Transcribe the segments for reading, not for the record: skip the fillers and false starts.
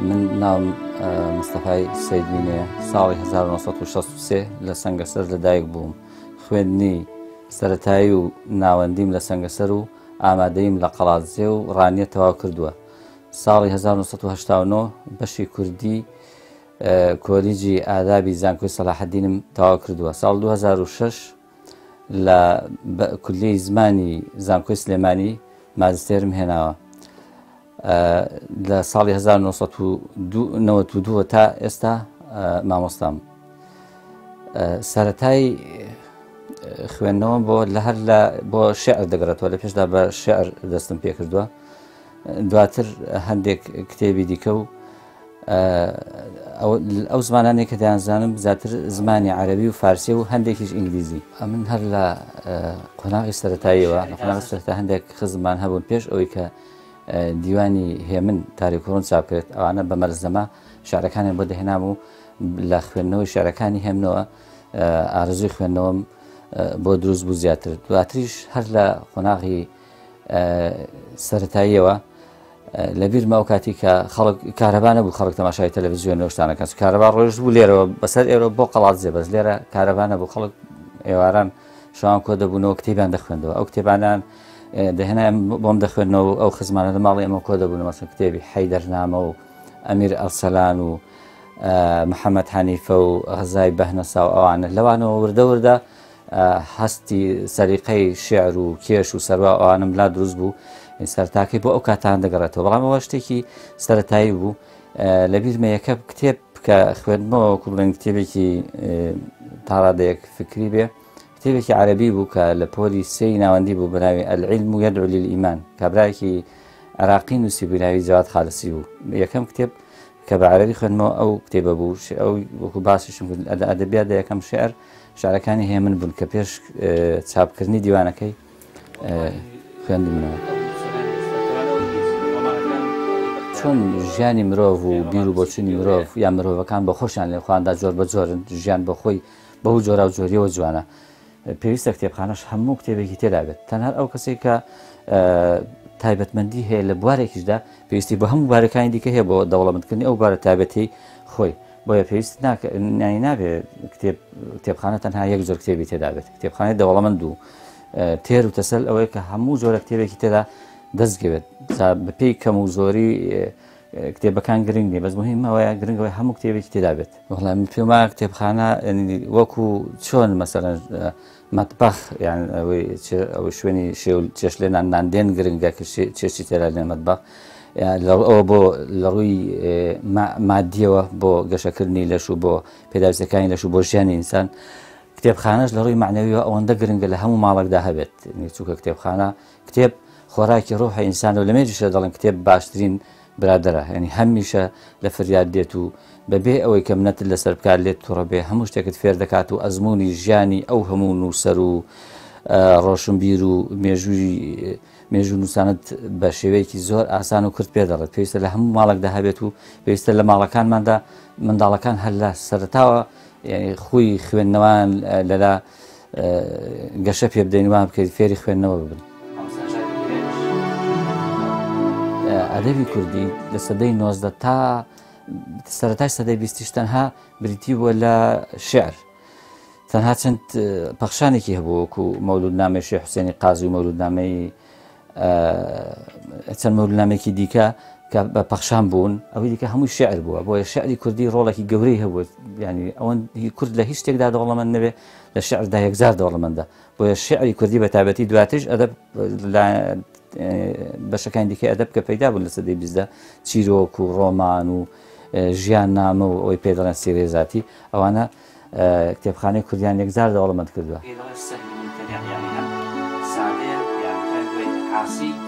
من ناوم مستەفای سەیدمینەیە، ساڵی 1963 لە سەنگەسەر لەدایک بووم. خوێندنی سەرەتایی و ناوەندیم لە سەنگەسەر و ئامادەییم لە قەڵادزێ و ڕانیە تەواو کردووە. ساڵی 1989 بەشی کوردی کۆلیجی ئادابی زانکۆی سەلاحەدینم تەواو کردووە. ساڵ 2006 لە کولیەی زمانی زانکۆی سلێمانی ماجستێرم هێناوە. لە ساڵی 1992 تا ئێستا مامۆستام. سەتای خوێندنەوە بۆ لە هەر لە بۆ شعر دەگەڕێتەوە لە پێشدا بە شعر دەستم پێکردووە دواتر هەندێک کتێبی دیکە و ئەو زمانانەی کە دەیانزانم زیاتر زمانی عەرەبی و فارسی و هەندێکیش ئینگلیزی. ئەمن هەر لە قۆناغی سەرەتاییەوە لە قۆناغی سەرەتا هەندێک خزممان هەبوون پێش ئەوەی کە دیوانی هێمن تاریکوڕون چاپ کرێت ئەوانە بە مەرزەمە شعرەکانیان بۆ دەهێنام و لە خوێندنەوەی شعرەکانی هێمنەوە ئارەزووی خوێندنەوەم بۆ دروست بوو زیاتر دواتریش هەر لە قۆناغی سەرەتاییەوە لەبیرمە ئەو کاتی کە خەڵک کارەبا نەبوو خەڵک تەماشای تەلەڤزیۆن و شتانە کەس کارەبا ڕۆیشت بوو لێرەوە بەسەر ئێرە بۆ قەڵادزێ بەس لێرە کارەبا نەبوو خەڵک ئێواران شەوان کۆ دەبوونەوە کتێبیان دەخوێندەوە ئەو کتێبانان دەهێنا بۆم دەخوێندنەوە ئەو خزمانە لە ماڵی ئەمە کۆ دەبوون مەسەن کتێبی حەیدەرنامە و ئەمیر ئەرسەلان و محەممەد حەنیفە و غەزای بەهنەسا و ئەوانە لەوانەوە وردە وردە هەستی سەلیقەی شیعر و کێش و سەروا ئەوانم لا دروست بوو سەرتاکەی بۆ ئەو کاتان دەگەڕێتەوە بەڵام ئەوە شتێکی سەتایی بوو لە بیرمە یەکە کتێب کە خوێندمەوە وەکو بڵێن کتێبێکی تاڕادەیەک فکری بێ کتێبێکی عەربی بوو کە لە پۆلی سێی ناوەندی بوو بەناوی العلم يدعو للإيمان کابراایەکی عراقی نووسی بوو ناوی جواد خالسی بوو یەکەم کتێب کە بە عەرەبی خوێندمەوە ئەو کتێبە بوو ئەو وەکو باسیشم کرد لە ئەدەبیاتدا یەکەم شعر شعرەکانی هێمن بوون کە پێش چاپکردنی دیوانەکەی خوێندمەوە. چۆن ژیانی مرۆڤ و بیر و بۆچوونی مرۆڤ یا مرۆڤەکان بە خۆشیان لێ خواندا جۆر بە جۆرن ژیان بە خۆی بەو جۆرا و جۆریەوە جوانە پێویستە کتێبخانەش هەموو کتێبێکی تێدا بێت تەنها ئەو کەسێک کە تایبەتمەندی هەیە لە بوارێکیشدا پێویستی بە هەموو بارەکانی دیکە هەیە بۆ دەوڵەمەندکردنی ئەو بارە تایبەتی خۆی بۆیە پێویست نانی نابێت کتێب کتێبخانە تەنها یەک جۆر کتێبی تێدا بێت کتێبخانەی دەوڵەمەند و تێر و تەسەل ئەوەیە کە هەموو جۆرە کتێبێکی تێدا دەستگەوێت بەپێی کەم و زۆری کتێبەکان گرنگ نیە بەس مهم ئەوەیە گرنگەوەی هەموو کتێبێکی تێدا بێت وەڵام من پێم وایە کتێبخانە وەکو چۆن مەسەلەن مەتبەخ یان ئەوەی ئەوەی شوێنی شێو چێشلێنان ناندێن گرنگە کە چێشتی تێدا لێن مەتبەخ ئەوە بۆ لە ڕووی مادیەوە بۆ گەشەکردنی لەش و بۆ پێداویستەکانی لەش و بۆ ژیانی ئینسان کتێبخانەش لە ڕووی معنەویەوە ئەوەندە گرنگە لە هەموو ماڵێکدا هەبێت چونکە کتێبخانە کتێب خۆراکی ڕۆحی ئینسانە و لە مێژیشە دەڵێن کتێب باشترین برادەرە یعنی هەمیشە لە فریاد دێت و بەبێ ئەوەی کە منەتت لەسەر بکات لێت توڕە بێ هەموو شتێکت فێر دەکات و ئەزموونی ژیانی ئەو هەموو نووسەر و ڕۆشنبیر و مێژووی مێژوو نووسانت بە شێوەیەکی زۆر ئاسان و کورت پێ دەڵێت پێویستە لە هەموو ماڵێکدا هەبێت و پێویستە لە ماڵەکانماندا منداڵەکان هەر لە سەرتاوە خوی خوێندنەوەیان لەلا گەشە پێ بدەین وان بکەیت فێری خوێندنەوە ببن. ئەدەبی کوردی لە سەدەی 19 تا سەرەتای سەدەی بیستیش تەنها بریتی بووە لە شعر تەنها چەند پەخشانێکی هەبوو وەکو مەولودنامەی شێخ حوسێنی قازی و مەولودنامەی چەند مەولودنامێکی دیکە کە بە پەخشان بوون ئەوەی دیکە هەمووی شعر بووە بۆیە شعری کوردی ڕۆڵێکی گەورەی هەبوو ینی ئەوەن کورد لە هیچ شتێکدا دەوڵەمەند نەبێ لە شعردا یەکجار دەوڵەمەندە بۆیە شعری کوردی بە تایبەتی دواتریش ئەدەب بەشەکانی دیکە ئەدەب کە پەیدا بوون لە سەدەی بیستدا چیرۆک و ڕۆمان و ژیان نامە و ئەوەی پێ دەڵێن سیرەی زاتی ئەوانە کتێبخانەی کوردیان یەکجار دەوڵەمەند کردووە.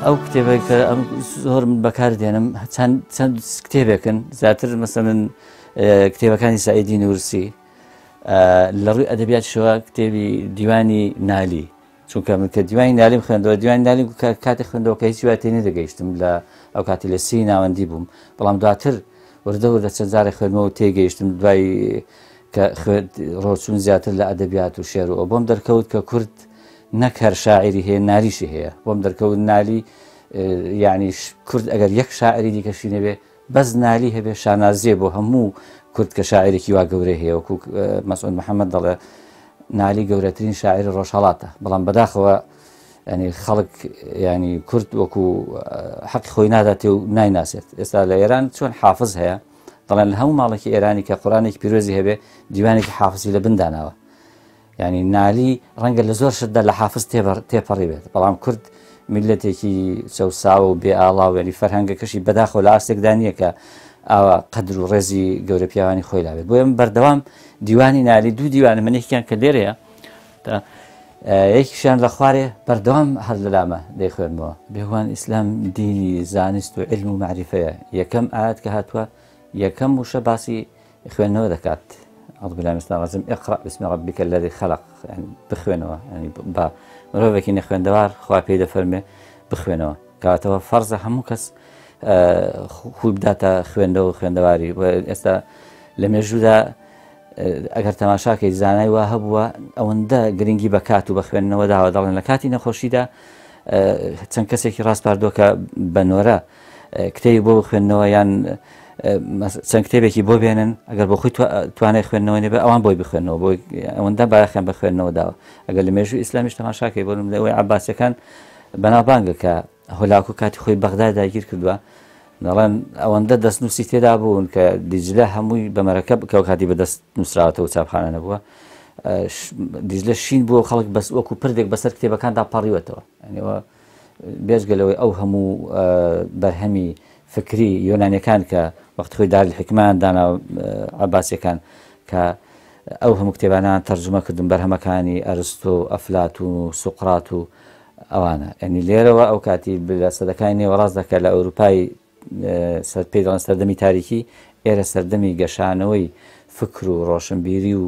ئەو کتێبێک کە ئەم زۆر من بەکار دێنم چەند چەند کتێبێکن زیاتر مەسەلەن کتێبەکانی سعیدی نورسی لە ڕووی ئەدەبیاتیشەوە کتێبی دیوانی نالی چونکە من کە دیوانی نالیم خوێندەوە دیوانی نالیم کاتی خوێندەوە کە هیچ وای تێنەدەگەیشتم لە ئەو کاتی لە سی ناوەندی بووم بەڵام دواتر وردە وردە چەند جارێک خوێندمەوە تێگەیشتم دوای کە خوێند ڕۆچوون زیاتر لە ئەدەبیات و شێر و ئەو بۆم دەرکەوت کە کورد نەک هەر شاعری هەیە نالیشی هەیە بۆم دەرکەوت نالی یعنی کورد ئەگەر یەک شاعری دیکەشی نەبێ بەس نالی هەبێ شانازیە بۆ هەموو کورد کە شاعیرێکی وا گەورەی هەیە وەکو مەسعود محەممەد دەڵێ نالی گەورەترین شاعیری ڕۆژهەڵاتە بەڵام بەداخەوە ینی خەڵک ینی کورد وەکو حەقی خۆی ناداتێ و نایناسێت ئێستا لە ئێران چۆن حافز هەیە دەڵێن لە هەموو ماڵێکی ئێرانی کە قورانێکی پیرۆزی هەبێ دیوانێکی حافزی لە بنداناوە یانی نالی ڕەنگە لە زۆر شتدا لە حافز تێپەڕی بێت بەڵام کورد میللەتێکی چەوساوە و بێ ئاڵا و یعنی فەرهەنگەکەشی بەداخەوە لە ئاستێکدا نییە کە ئاوا قەدر و ڕێزی گەورە پیاوانی خۆی لابێت بۆیە من بەردەوام دیوانی نالی دوو دیوانە من یەکیان کە لێرەیە یەکیشیان لە خوارێ بەردەوام هەر لەلامە دەیخوێنمەوە بێگومان ئیسلام دینی زانست و علم و معریفەیە یەکەم ئاەت کە هاتووە یەکەم وشە باسی خوێندنەوە دەکات اعوذ بالله من الشیطان الرجیم اقرأ باسم ربک الذی خلق یعنی بخوێنەوە یعنی با مرۆڤێکی نەخوێندەوار خوا پێی دەفەرمێ بخوێنەوە کەواتەوە فەرزە هەموو کەس خوی بداتە خوێندەوە و خوێندەواری و ئێستا لە مێژوودا ئەگەر تەماشاکەی زانای وا هەبووە ئەوەندە گرنگی بە کات و بە خوێندنەوە داوە دەڵێن لە کاتی نەخۆشیدا چەند کەسێکی ڕاستپاردووە کە بە نۆرە کتێبی بۆ بخوێندنەوە یان چەند کتێبێکی بۆ بێنن ئەگەر بۆ خۆی توانای خوێندنەوە نەبێ ئەوان بۆی بخوێنەوە بۆی ئەوەندە بایەخیان بە خوێندنەوە داوە ئەگەر لە مێژوو ئیسلامیش تەماشاکەی بۆ نمونە عەباسیەکان بەناوبانگە کە هۆلاکو کاتی خۆی بەغدا داگیر کردووە دەڵێن ئەوەندە دەستنووسی تێدا بوون کە دیجلە هەمووی بە مەرەکە کە کاتی بەدەست نووسراوەتەوە چاپخانە نەبووە دیجلە شین بووە خەڵک بەس وەکو پردێک بەسەر کتێبەکاندا پەڕیوەتەوە یعنیەوە بێجگە لەوەی ئەو هەموو بەرهەمی فکری یۆنانیەکان کە وەختی خۆی دار الحکمەیان دانا عەباسیەکان کە ئەو هەموو کتێبانیان تەرجومە کردن بەرهەمەکانی ئەرستۆ و ئەفلاتون و سوقرات و ئەوانە یعنی لێرەوە ئەو کاتی لە سەدەکانی نێوەڕاستدا کە لە ئەوروپای سەر پێی دەڵێن سەردەمی تاریکی ئێرە سەردەمی گەشانەوەی فکر و ڕۆشنبیری و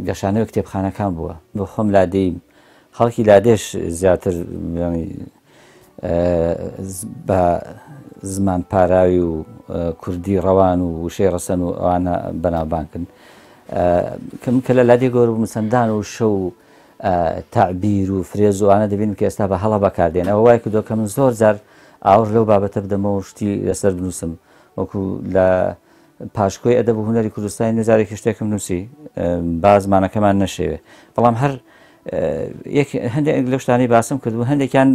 گەشانەوەی کتێبخانەکان بووە بۆ خۆم لادێیم خەڵکی لادێش زیاتر بە زمان پاراوی و کوردی ڕەوان و وشەی ڕەسەن و ئەوانە بەناوبانکن کەم کە لە لادێ گەورە بووم چەندان و شەو تەعبیر و فرێز و ئەوانە دەبینم کە ئێستا بە هەڵە بەکاردێن ئەوە وای کردووە کە من زۆر جار ئاوڕ لەو بابەتە بدەمەوە و شتی لەسەر بنووسم وەکو لە پاشکۆی ئەدەب و هونەری کوردستانی نوێ جارێکی شتێکم نووسی با زمانەکەمان نەشێوێ بەڵام هەر هەندێک لەو شتانەی باسم کردبوو هەندێکیان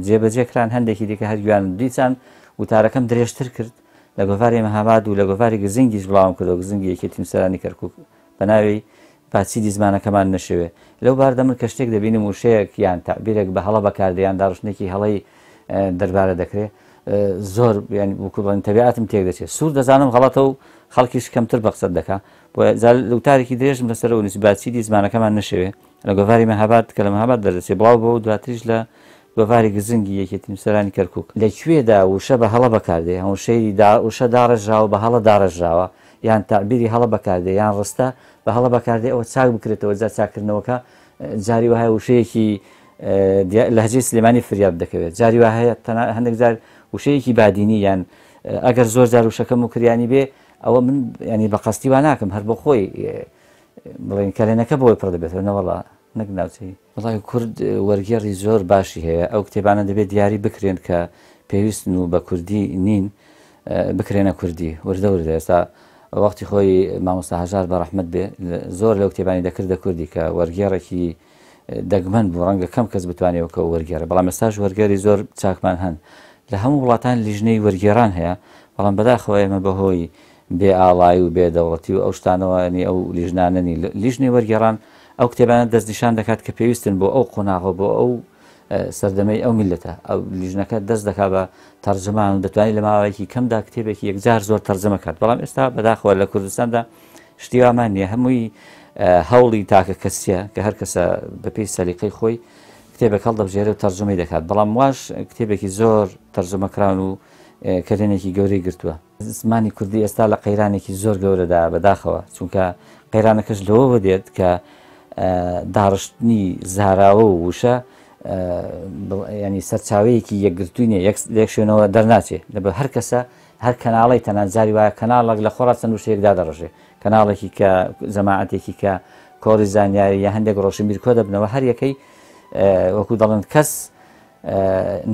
جێبەجێ کران هەندێکی دیکە هەر گویان دیسان وتارەکەم درێژتر کرد لە گۆڤاری مەهاباد و لە گۆڤاری گزنگیش بڵاوم کردەوە گزنگی یەکێتی نووسەرانی کەرکووک بە ناوی با چیدی زمانەکەمان نەشێوێ. لەو باردا من کە شتێک دەبینم وشەیەک یان تەعبیرێک بە هەڵە بەکاردێ یان داڕشتنێکی هەڵەی دەربارە دەکرێ زۆر یانی وەکو بڵێن تەبیعەتم تێک دەچێ. سوور دەزانم غەڵەتە و خەڵکیش کەمتر بە قسەت دەکا. بۆیە جا وتارێکی درێژم لەسەرەوە نووسی با چیدی زمانەکەمان نەشێوێ. لە گۆڤاری مەهاباد کە لە مەهاباد دەردەچێ بڵاو بۆوە و دواتریش لە گۆڤاری گزنگی یەکێتی نووسەرانی کەرکووک. لە کوێدا وشە بە هەڵە بەکاردێ؟ وشەی وشە داڕێژراوە بە هەڵە داڕێژراوە یان تەعبیری هەڵە بەکاردێ یان ڕستە بە هەڵە بەکاردێ ئەوە چاک بکرێتەوە جا چاککردنەوەکە جاری وایە وشەیەکی لەهجەی سلێمانی فریاد دەکەوێت جاری وا هەیە تەنا هەندێک جار وشەیەکی بادینی یان ئەگەر زۆر جار وشەکە موکریانی بێ ئەوە من ینی بە قەستی وا ناکەم هەر بۆ خۆی بڵێن کەلێنەکە بۆی پڕ دەبێتەوە نەوەڵا نەک ناوچەی وەڵای کورد وەرگێڕی زۆر باشی هەیە ئەو کتێبانە دەبێت دیاری بکرێن کە پێویستن و بە کوردی نین بکرێنە کوردی وردە وردە ئێستا وەختی خۆی مامۆستا هەژار بە ڕەحمەت بێ زۆر لەو کتێبانی دەکردە کوردی کە وەرگێڕێکی دەگمەن بوو ڕەنگە کەم کەس بتوانێت وەکە وەرگێڕێ بەڵام ئێستاش وەرگێری زۆر چاکمان هەن لە هەموو وڵاتان لیژنەی وەرگێڕان هەیە بەڵام بەداخەوە ئێمە بەهۆی بێ ئاڵایی و بێ دەوڵەتی و ئەو شتانەوە ینی ئەو لیژنانە نین. لیژنەی وەرگێڕان ئەو کتێبانە دەستنیشان دەکات کە پێویستن بۆ ئەو قۆناغ و بۆ ئەو سەردەمەی ئەو میللەتە. ئەو لیژنەکە دەست دەکات بە تەرجەمان و دەتوانێت لە ماوەیەکی کەمدا کتێبێکی یەکجار زۆر تەرجەمە کات. بەڵام ئێستا بەداخەوە لە کوردستاندا شتی وامان نییە. هەمووی هەوڵی تاکە کەسیە کە هەر کەسە بەپێی سەلیقەی خۆی کتێبێک هەڵدەبژێرێ و تەرجەمەی دەکات. بەڵام واش کتێبێکی زۆر تەرجەمە کراون و کەلێنێکی گەورەی گرتووە. زمانی کوردی ئێستا لە قەیرانێکی زۆر گەورەدایە بەداخەوە، چونکە قەیرانەکەش لەوەوە دێت کە داڕشتنی زاراوە و وشە ینی سەرچاوەیەکی یەکگرتووی نیە یەک لە یەک شوێنەوە دەرناچێ لەبەر هەر کەسە هەر کەناڵی تەنان جاری وایە کەناڵێک لە خۆڕا چەند وشەیەک دادەڕژێ کەناڵێکی کە جەماعەتێکی کە کۆڕی زانیاری یا هەندێک ڕۆشنبیر کۆ دەبنەوە هەر یەکەی وەکو دەڵێن کەس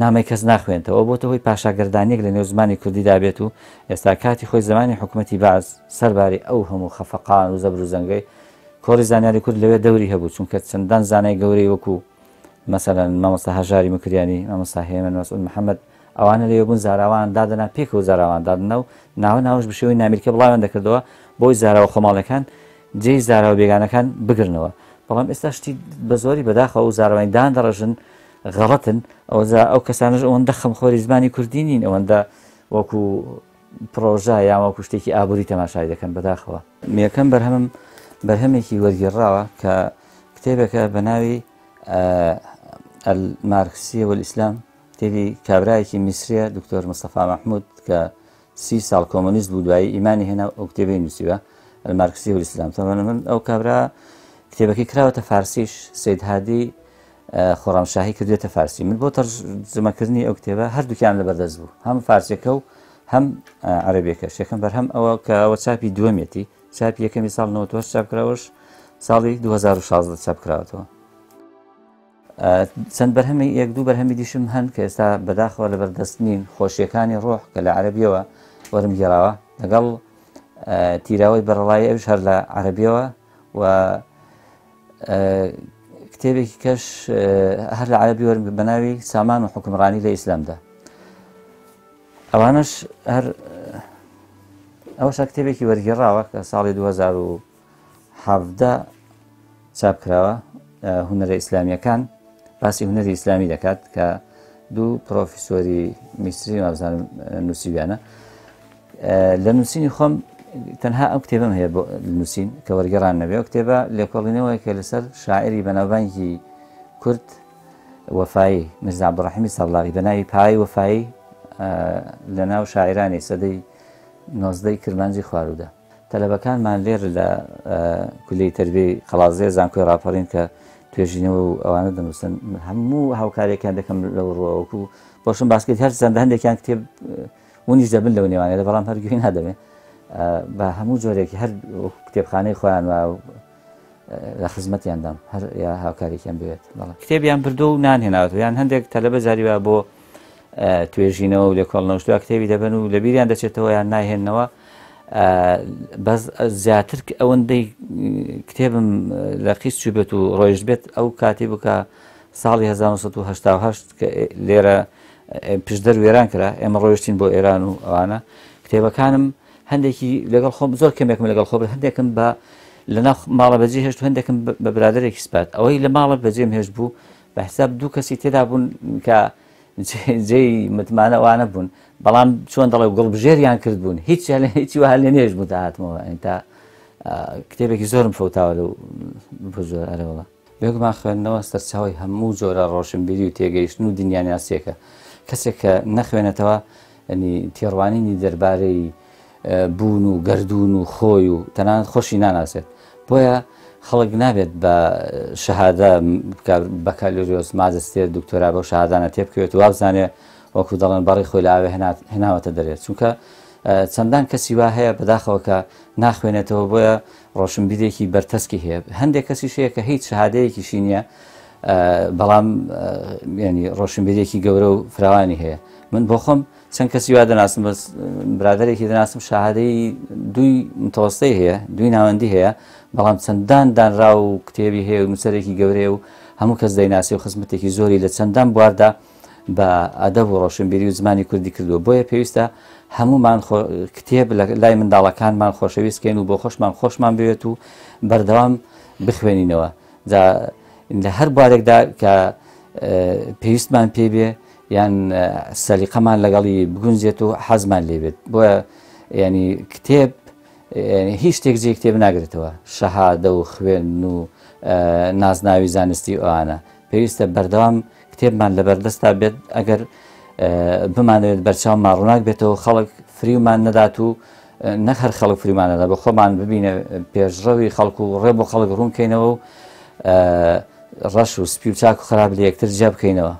نامەی کەس ناخوێنتەوە، بۆتە هۆی پاشاگەردانیەک لە نێو زمانی کوردیدا بێت و ئێستا کاتی خۆی زمانی حکوومەتی بەعس سەرباری ئەو هەموو خەفەقان و زەبر و زەنگەی کۆڕی زانیاری کورد لەوێ دەوری هەبوو، چونکە چەندان زانای گەورەی وەکو مەسەلەن مامۆستا هەژاری مکریانی، مامۆستا هێمن، مەسعود محەممەد ئەوانە لەوێ بوون، زاراوان دادەنا، پێکەوە زاراوان دادەنا و ناوە ناوەش بە شێوەی نامیلکە بڵاویان دەکردەوە بۆی زاراوە خۆماڵەکان جێی زاراوە بێگانەکان بگرنەوە. بەڵام ئێستا شتی بە زۆری بەداخەوە و زاراوانی دان دەڕێژن غەڵەتن. ئەوجا ئەو کەسانەش ئەوەندە خەمخۆری زمانی کوردی نین، ئەوەندە وەکو پرۆژە یان وەکو شتێکی ئابووری تەماشای دەکەن بەداخەوە. یەکەم بەرهەمم بەرهەمێکی وەرگێڕراوە کە کتێبێکە بە ناوی المارکسیە والئیسلام، کتێبی کابرایەکی میسریە دکتۆر مستەفا مەحمود کە 30 ساڵ کۆمۆنیست بوو، دوایی ئیمانی هێنا ئەو کتێبەی نووسیوە المارکسیە والئیسلام. تەبعەن من ئەو کابرا کتێبەکەی کراوەتە فارسیش، سید هادی خۆڕامشاهی کردوێتە فارسی. من بۆ تەرجمەکردنی ئەو کتێبە هەردووکیان لەبەردەست بوو، هەم فارسیەکە و هەم عەرەبیەکەش. یەکەم بەرهەم ئەوە کە ئەوە چاپی دووەمێتی، چاپی یەکەمی ساڵ 98 چاپ کراوەش ساڵی 2016 چاپ کراوەتەوە. چەند بەرهەمی یەک دوو بەرهەمی دیشم هەن کە ئێستا بەداخەوە لەبەردەست نین. خۆشیەکانی ڕۆح کە لە عەرەبیەوە وەرم گێڕاوە، لەگەڵ تیراوەی بەرەڵایی ئەوش هەر لە عەرەبیەوە، و کتێبێکی کەش هەر لە عەرەبی وەرم بە ناوی سامان و حکومڕانی لە ئیسلامدا. ئەوانەش هەر ئەوەشە کتێبێکی وەرگێڕاوە کە ساڵی 2017 چاپ کراوە، هونەرە ئیسلامیەکان، باسی هونەری ئیسلامی دەکات کە دوو پرۆفیسۆری میسری وابزانم نووسیویانە. لە نووسینی خۆم تەنها ئەو کتێبم هەیە بۆ نووسین کە وەرگێڕان نەبێ. ئەو کتێبە لێکۆڵینەوەیە کە لەسەر شاعری بەناوبانگی کورد وەفایی میرزا عەبدوڕەحیمی سەڵاغی بە ناوی پای وەفایی لە ناو شاعرانی سەدەی نۆزدەی کرمانجی خوارودا. تەلەبەکانمان لێرە لە کولیەی تەربیەی قەڵادزێ زانکۆی ڕاپەڕین کە توێژینەوە و ئەوانە دەنووسن، هەموو هاوکاریەکان دەکەم لەو ڕووەوەکو بۆشم باس کرد. هەر چەندە هەندێکیان کتێب ونیش دەبن لەو نێوانەدا، بەڵام هەر گوێی نادەمێ. بە هەموو جۆرێکی هەر کتێبخانەی خۆیان و لە خزمەتیاندام هەر یا هاوکارێکیان بوێت. بەڵێ کتێبیان بردو و نان هێناوەتەوە، یان هەندێک تەلەبە جاری وایە بۆ توێژینەوە و لێکۆڵنەوە شتوا کتێبی دەبەن و لەبیریان دەچێتەوە یان ناهێننەوە. بەس زیاتر ئەوەندەی کتێبم لە قیس چوو بێت و ڕۆیشت بێت ئەو کاتی بوو کە ساڵی 1970 کە لێرە پشدەر وێران کرا، ئێمە ڕۆیشتین بۆ ئێران و ئەوانە. کتێبەکانم هەندێکی لەگەڵ خۆم، زۆر کەمێکم لەگەڵ خۆ، هەندێکم بە لەناو ماڵە بەجێ هێشت، هەندێکم بە برادێکی سپارد. ئەوەی لە ماڵە بەجێم هێشت بوو بە حساب دوو کەسی تێدا بوون کە جێی متمانە وانە بوون، بەڵام چۆن دەڵێ گوڵبژێریان کرد بوون، هیچ هیچی وە لێ نێژ بوو تا هاتمەوە. تا کتێبێکی زۆرم فەوتاوە لەو زۆر. ئەرەوەڵە بێگومان خوێندنەوە سەرچاوی هەموو جۆرە ڕۆشنبیری و تێگەیشتن و دنیاناسیەکە. کەسێک کە نەخوێنێتەوە ینی تێڕوانینی دەربارەی بوون و گردون و خۆی و تەنانەت خۆشی ناناسێت. بۆیە خەڵک نابێت بە شەهادە بەکالۆریۆس، ماجستێر، دکتۆرا بەو شەهادانە تێبکەوێت و وابزانێ وەکو دەڵێن بەڕی خۆی لە ئاوێ هێناوەتە دەرێت، چونکە چەندان کەسی وا هەیە بەداخەوە کە ناخوێنێتەوە، بۆیە ڕۆشنبیرێکی بەرتەسکی هەیە. هەندێک کەسیش هەیە کە هیچ شەهادەیەکیشی نییە، بەڵام ینی ڕۆشنبیرێکی گەورە و فراوانی هەیە. من بۆ خۆم چەند کەسی وا دەناسم، بەس برادێکی دەناسم شەهادەی دووی متەوەستەی هەیە، دووی ناوەندی هەیە، بەڵام چەندان دانرا و کتێبی هەیە و نووسەرێکی گەورەیە و هەموو کەس دەیناسی و خزمەتێکی زۆری لە چەندان بواردا بە ئەدەب و ڕۆشنبیری و زمانی کوردی کردووە. بۆیە پێویستە هەمومان کتێب لە لای منداڵەکانمان خۆشەویست کەین و بۆ خۆشمان خۆشمان بوێت و بەردەوام بخوێنینەوە. جا لە هەر بوارێکدا کە پێویستمان پێ بێ یان سەلیقەمان لەگەڵی بگونجێت و حەزمان لێ بێت. بۆیە ینی کتێب هیچ شتێک جێ کتێب ناگرێتەوە، شەهادە و خوێندن و نازناوی زانستی ئەوانە. پێویستە بەردەوام کتێبمان لەبەردەستا بێت ئەگەر بمانەوێت بەرچاومان ڕووناک بێتەوە، خەڵک فریومان نەدات و نەک هەر خەڵک فریومان نەدا، بە خۆمان ببینە پێشڕەوی خەڵک و ڕێ بۆ خەڵک ڕوونکەینەوە و ڕەش و سپی و چاک و خراپ لە یەکتر جیا بکەینەوە.